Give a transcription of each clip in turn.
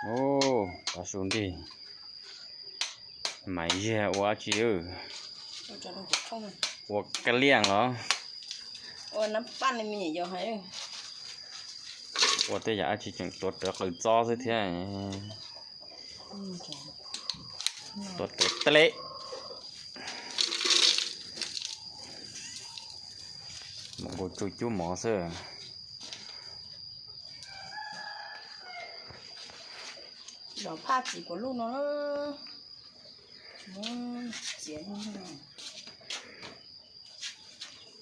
Ub, tav su nrig, maiv ziag ua dab tsi? Ua ka liaj los? Ua tej yam dab tsi tseem tuav rawv qws txob xwb thiab. Tuav rawv teb le. Mus nkaus tsuj cub mov xwb. Zom phaj txiv puav luj no.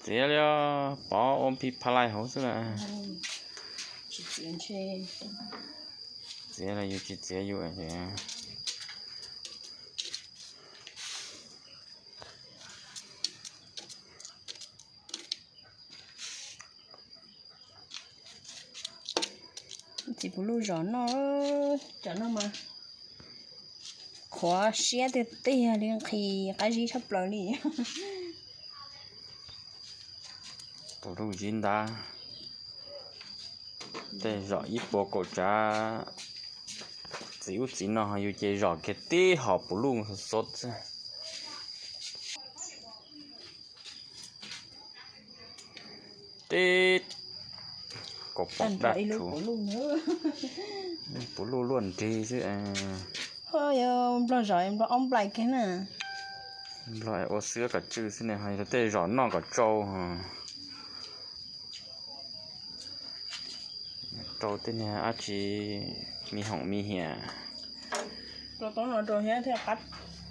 Txiav li, pov ua phi pha lais hauv xwb na. Txiav los yus tsis txiav yus. Txiv puav luj zom noj, tsam no mas qhuav siab tiag tiag li, nqhis qab zib tshaj plaws li. Puav luj zib ntab, tej zom ib puas kaum tsav. Txiv ub txiv no yus ces zom kiag tib hom puav luj xov xov xwb. Tib kaum pom daj tshuv, puav luj luaj nrig xwb. Nplog zom nplog ob nplais kiag na. Nplog ua xwb kom tsw xwb ne, ho yog tej zom noj kom tsau. Rau tej niag dab tsi me hoom me hiam. Rau toob no rau thiab,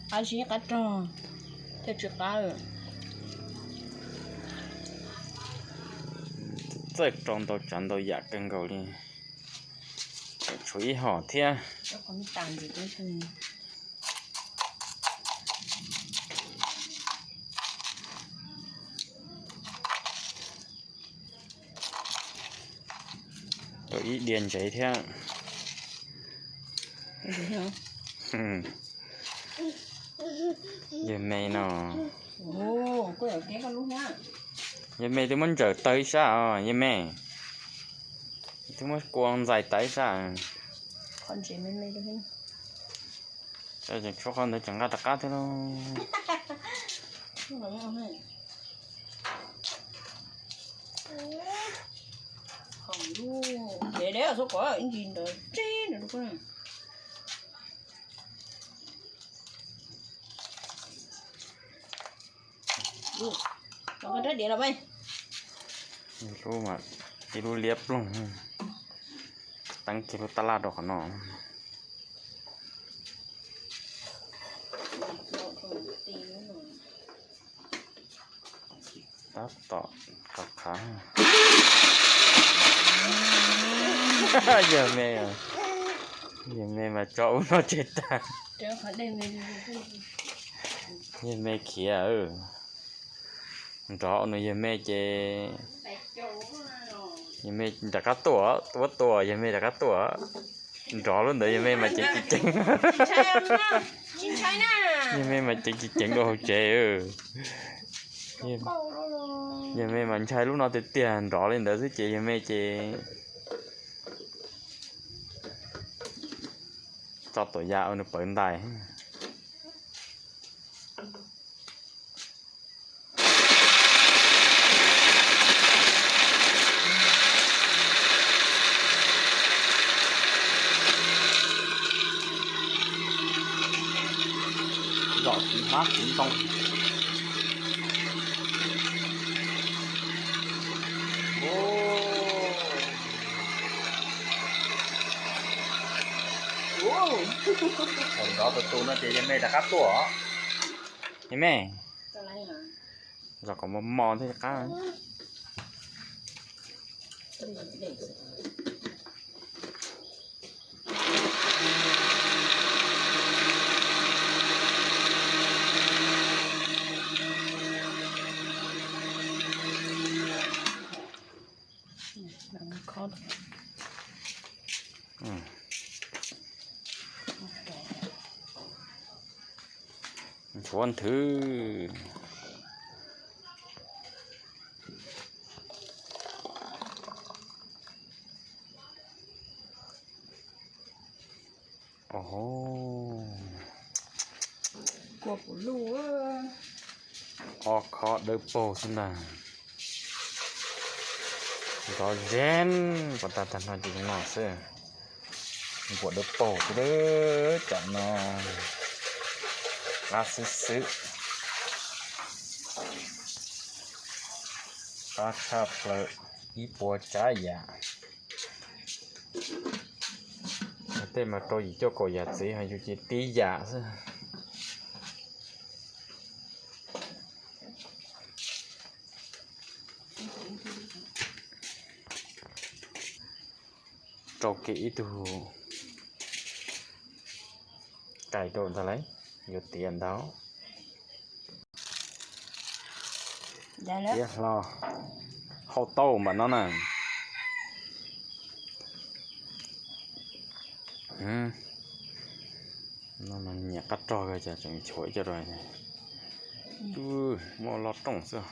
qab zib qab rog thiaj tsis qab. Txawj rau ntau tsav ntau yam kawg nkaus li. Tshuav ib hom thiab. Tau ib diav ntsev thiab. Yawg me no. Yawg me twb muab ntsawm tawg ib sab os yawg me. Twb muab kua ntxais tawg ib sab. Tshuav qhov ntawd tseem nqa rov qab thiab lauj. Ib lub liab ploog, teeb kiag lub tab laj rau qhov no. Tab tom qab qhav. Yawg me, yawg me mas tso ub no tseg tag. Yawg me khiav. Nrov nws yawg me ces, yawg me rov qab tuaj, tuaj tuaj yawg me rov qab tuaj. Nrov lub ntawd yawg me mas ceev tsis ceev. Yawg me mas ceev tsis ceev dua hauv tsev. Yawg me mas ntshai lub no tiag tiag, nrov li ntawd xwb ces yawg me ces tso tuam yas ua nws pawv ntais. Zom txiv hmab txiv ntoo. Thaum nrov tus tus no ces yawg me rov qab tuaj. Yawg me, zom kom mos mos thiaj qab. Ntxhuav nthwv. Os, ob khob dawb paug xwb ntag. Nrov zeeg, pov tag tag no ces no xwb. Npuas dawb paug xwb, tam no qab xwb xwb. Qab tshaj plaws, ib puas tsav yam. Tej mas rau yim cuaj kaum yam txiv, ho yus ces tib yam xwb. Rau kiag ib tug kais rau ntag lauj, yuav tiav ntag. Tiav hlo, hau tau npaum no na. No nyiam qab rog kawg, cas tseem tshuav ib co rau. Muaj loj rooj xwb.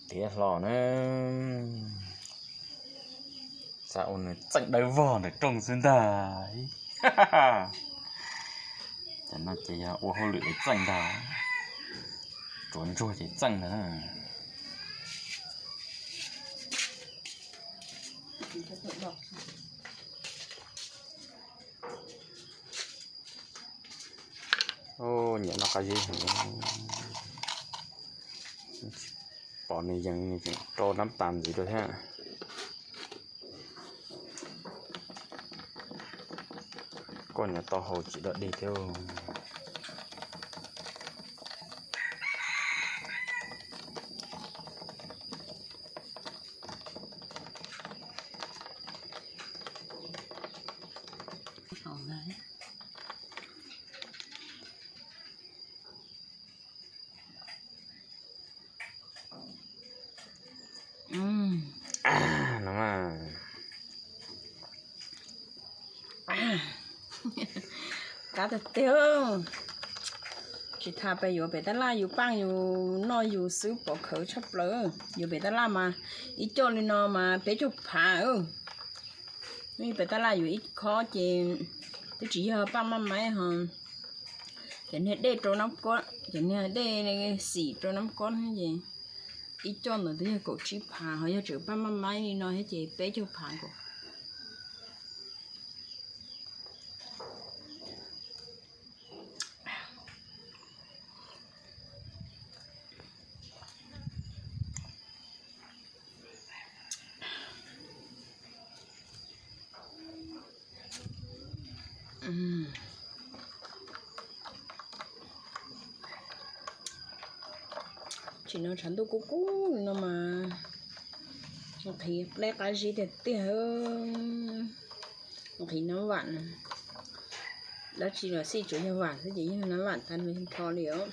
Tiav hlo na. Xav ua nws txeej dawb vog ntawm rooj xwb ntag. Cov no ces yog ua hauj lwm es txeej ntag, tsuav ntsuag ces txeej ntag. Nyiam noj qab zib heev. Pom nws yees nws tseem rau nab tas ntxiv rau thiab. Koj nyiam tau haus tsis dog dig thiab. No mas qab tiag tiag. Tsis tas pes yuav pem tab laj yus paaj yus noj yus xwb pom khawv tshaj plaws. Yuav pem tab laj mas ib co li no mas peb caug phav. Pem tab laj yuav ib khob ces twb tsis yog paaj maj maib ho, cov niag dej rau nab kob, cov niag dej xim rau nab kob ces ib co ntawd twb yog kaum tsib phav, ho yog tseem paaj maj maib li no thiab ces peb caug phav nkaus. Tsim no tshav ntuj kub kub no mas nqhis dej qab zib tiag tiag. Nqhis nab vam, dab tsi los xij tsuas yog vam xwb ces yog nab vam tag nrho li os.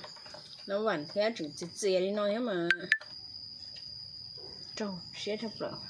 Nab vam thiab tseem txias txias li no thiab mas raug siab tshaj plaws.